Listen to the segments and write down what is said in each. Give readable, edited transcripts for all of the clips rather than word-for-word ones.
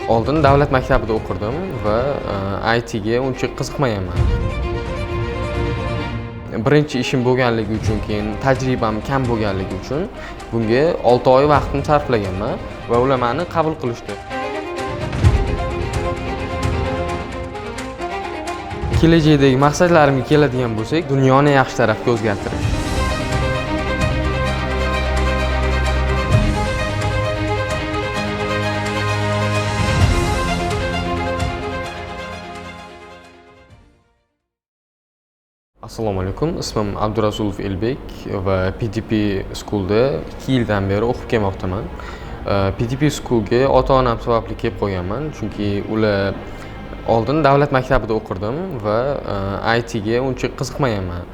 Oldin davlat maktabida o'qirdim va ITga uncha qiziqmaganman. Birinchi ishim bo'lganligi uchun, keyin tajribam kam bo'lganligi uchun bunga 6 oy vaqtimni sarflaganman va ular meni qabul qilishdi. Kelajakdagi maqsadlarimga keladigan bo'lsak, dunyoni yaxshi tarafga o'zgartirish. Assalomu alaykum, ismim Abdurasulov Elbek va PDP School'da 2 yildan beri o'qib kelmoqdaman. PDP School'ga ota-onam sababli kelib qolganman, chunki ular oldin davlat maktabida o'qirdim va ITga uncha qiziqmaganman.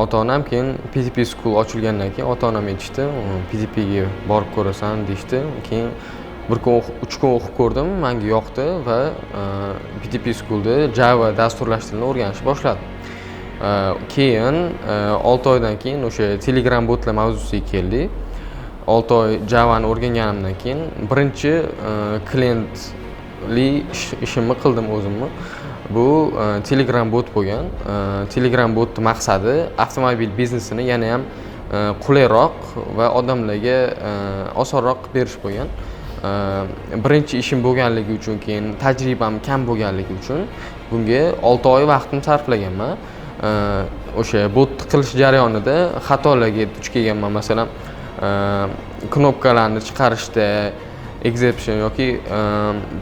Ota-onam keyin PDP School ochilgandan keyin ota-onam aytishdi, PDPga borib ko'rasan deyishdi. Keyin bir kun 3 kun o'qib ko'rdim, menga yoqdi va PDP School'da Java dasturlash tilini o'rganishni boshladim. Keyin 6 oydan keyin o'sha Telegram botlar mavzusiga keldik. 6 oy Javani o'rganganimdan keyin birinchi klientli ishimni qildim o'zimni. Bu Telegram bot bo'lgan. Telegram botning maqsadi avtomobil biznesini yana ham qulayroq va odamlarga osonroq qilib berish bo'lgan. Birinchi ishim bo'lganligi uchun, keyin tajribam kam bo'lganligi uchun bunga 6 oy vaqtimni sarflaganman. O'sha bot qilish jarayonida xatolarga duch kelganman. Masalan, knopkalarni chiqarishda exception yoki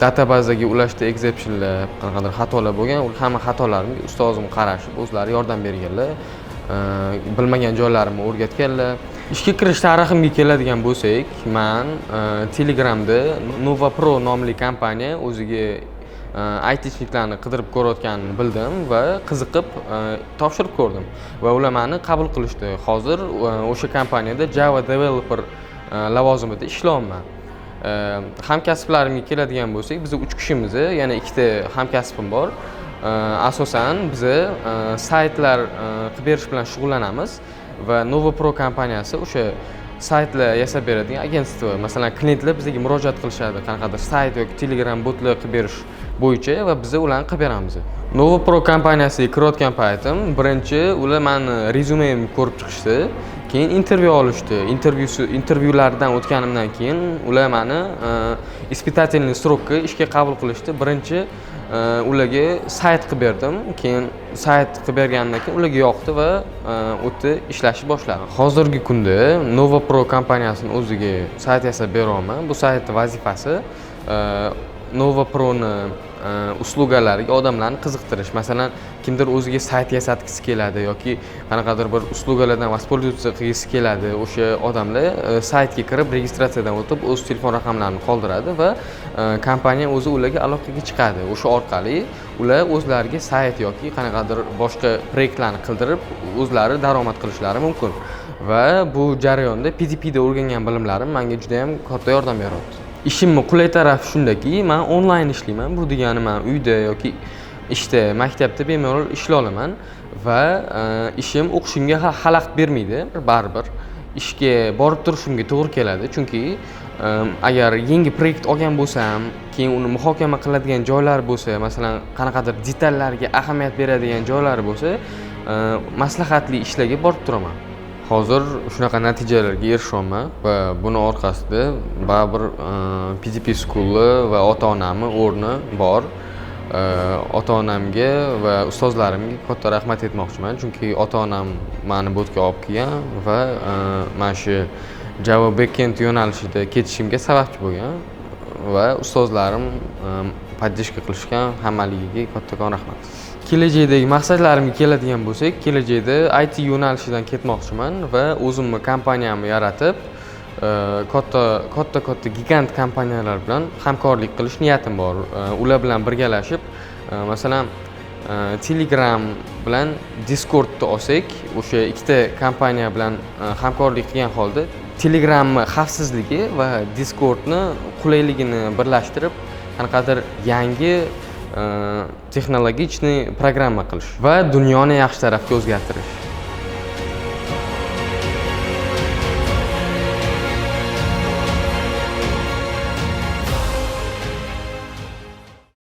databazaga ulashda exceptionlar, qanaqadir xatolar bo'lgan. U hamma xatolarimga ustozim qarashib, o'zlari yordam berganlar, bilmagan joylarimni o'rgatganlar. Ishga kirish tariximga keladigan bo'lsak, men Telegramda Nova Pro nomli kompaniya o'ziga ITchniklarni qidirib ko'rayotganini bildim va qiziqib topshirib ko'rdim va ular meni qabul qilishdi. Hozir o'sha kompaniyada Java developer lavozimida ishlayapman. Hamkasblarimga keladigan bo'lsak, biz 3 kishimiz, yana 2 ta hamkasbim bor. Asosan biz saytlar qilib berish bilan shug'ullanamiz va Nova Pro kompaniyasi o'sha saytlar yasab beradigan agentstvo. Masalan, klientlar bizga murojaat qilishadi, qanaqadir sayt yoki Telegram botlar qilib berish bo'yicha va biz ularni qilib beramiz. Nova Pro kompaniyasiga kirayotgan paytim birinchi ular meni rezyumemni ko'rib chiqishdi, keyin intervyu olishdi. Intervyulardan o'tganimdan keyin ular meni испытательный срокka ishga qabul qilishdi. Birinchi ularga sayt qilib berdim, keyin sayt qilib berganimdan keyin ularga yoqdi va u yerda ishlashni boshladim. Hozirgi kunda Nova Pro kompaniyasining o'ziga sayt yasab beryapman. Bu saytning vazifasi Nova Pro'ni uslugalariga odamlarni qiziqtirish. Masalan, kimdir o'ziga sayt yasatgisi keladi yoki qanaqadir bir uslugalardan воспользоваться qilgisi keladi. O'sha odamlar saytga kirib, registratsiyadan o'tib, o'z telefon raqamlarini qoldiradi va kompaniya o'zi ularga aloqaga chiqadi. O'sha orqali ular o'zlariga sayt yoki qanaqadir boshqa proyektlarni qildirib, o'zlari daromad qilishlari mumkin. Va bu jarayonda PDPda o'rgangan bilimlarim menga juda ham katta yordam beryapti. Ishimni qulay tarafi shundaki, men onlayn ishlayman. Bu degani men uyda yoki ishda, maktabda bemalol ishlay olaman va ishim o'qishimga xalaqit bermaydi. Baribir ishga borib turishimga to'g'ri keladi, chunki agar yangi proyekt olgan bo'lsam, keyin uni muhokama qiladigan joylar bo'lsa, masalan, qanaqadir detallarga ahamiyat beradigan joylar bo'lsa, maslahatli ishlarga borib turaman. Hozir shunaqa natijalarga erishyapman va buni orqasida baribir PDP School'ni va ota-onamni o'rni bor. Ota-onamga va ustozlarimga katta rahmat aytmoqchiman, chunki ota-onam meni bu yerga olib kelgan va mana shu Java backend yo'nalishida ketishimga sababchi bo'lgan va ustozlarim поддержка qilishgan, hammaligiga kattakon rahmat. Kelajakdagi maqsadlarimga keladigan bo'lsak, kelajakda IT yo'nalishidan ketmoqchiman va o'zimni kompaniyamni yaratib, katta gigant kompaniyalar bilan hamkorlik qilish niyatim bor. Ular bilan birgalashib, masalan, Telegram bilan Discordni olsak, o'sha ikkita kompaniya bilan hamkorlik qilgan holda Telegramni xavfsizligi va Discordni qulayligini birlashtirib, qanaqadir yangi texnologичный programma qilish va dunyoni yaxshi tarafga o'zgartirish.